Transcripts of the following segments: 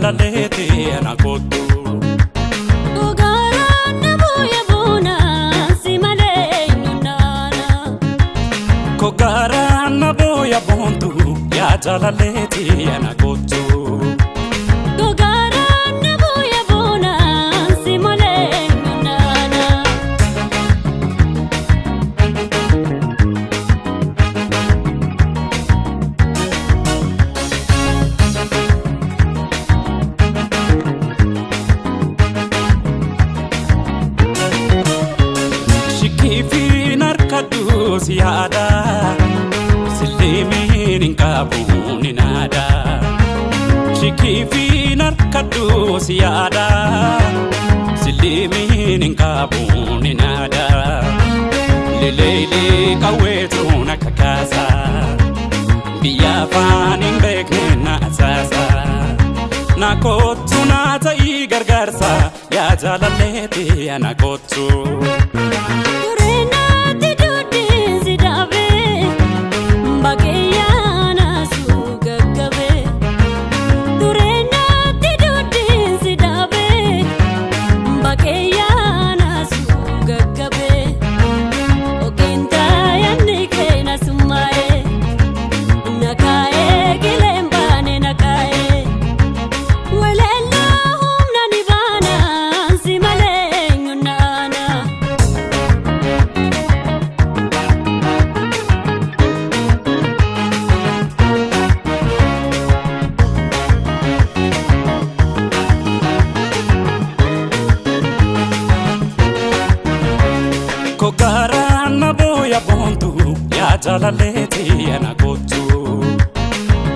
jaalalleeti ana kottu. Kogaaraan na booya boonaan si malee eenyuun. Kogaaraan na booya boontu yaa jaalalleeti ana kottu. Kogaaraan na booya boonaan si malee eenyuun. Shikkiifiin harkadhu si yaada silliimiin hin qabu ni naada. Shikkiifiin harkadhu si yaada silliimiin hin qabu ni naada. Leleelee qawweetu na kakaasa biyya afaan hin beekne na asaasa. Na kottu na ta'ii gargaarsa yaa jaalalleeti ana kottu. Tureenaatti duddiin si dhaabee bakkee suu gaggabee. Tureenaatti duddiin si dhaabee bakkee suu gaggabee. Ogeenta yaadni keena summaa'ee nakaa'ee kileen baane nakaa'ee. Waleelloo humna ni baanaan si malee eenyuun. Kogaaraan na booya boontu yaa jaalalleeti ana kottu.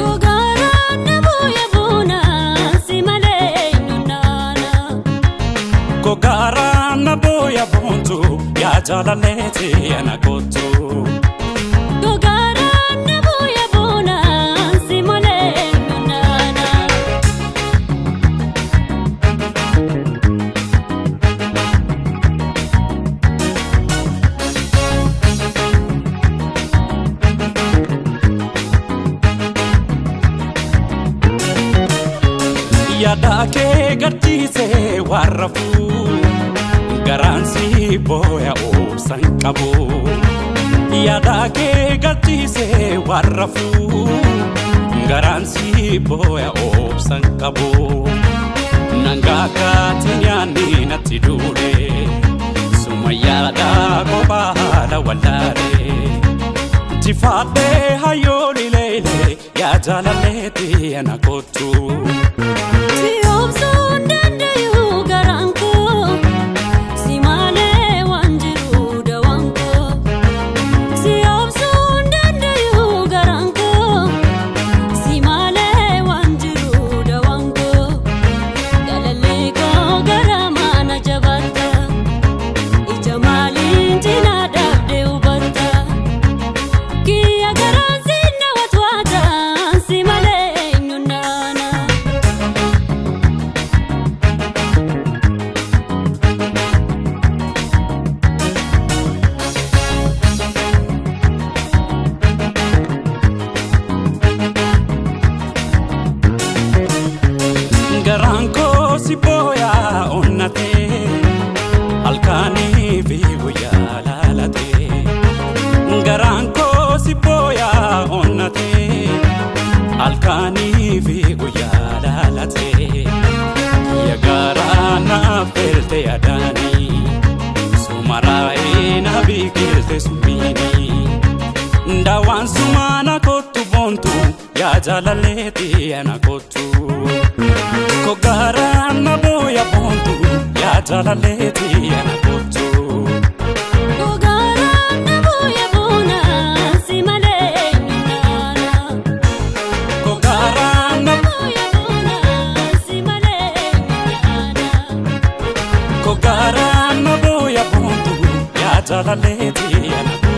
Kogaaraan na booya boonaan si malee eenyuun. Kogaaraan na booya boontu yaa jaalalleeti ana kottu. Kogaaraan na booya boonaan si malee eenyuun. Yaada kee gadhiisee waan rafuu garaan si booya obsan qabu. Yaada kee gadhiisee waan rafuu garaan si booya obsan qabu. Nangaakaatiin nyaanni natti duule suma yaada kophaa haala wallaale. Jifaadhee hayyooli leele yaa jaalalleeti ana kottu. Si obsuun danda'u garaan koo si malee waan jiru dawaan koo. Si obsuun danda'u garaan koo si malee waan jiru dawaan koo. Galallee koo gara mana jabaata ija maaliin cinaa dhabdee hubatta. Kiyya garaan si na watwaataan si malee eenyuun. Garaan koo si booya onnatee halkanii fi guyyaa laalatee. Garaan koo si booya onnatee halkanii fi guyyaa laalatee. Kiyya garaa naaf felte yaadaanii sumaraa'ee na biqilte summiinii. Daawaan sumaana kottu boontu yaa jaalalleeti ana kottu. Kogaaraan na booya boontu yaa jaalalleeti ana kottu. Kogaaraan na booya boonaan si malee eenyuun. Kogaaraan na Booya boonaan si malee eenyuun. Kogaaraan na booya boontu yaa jaalalleeti ana kottu.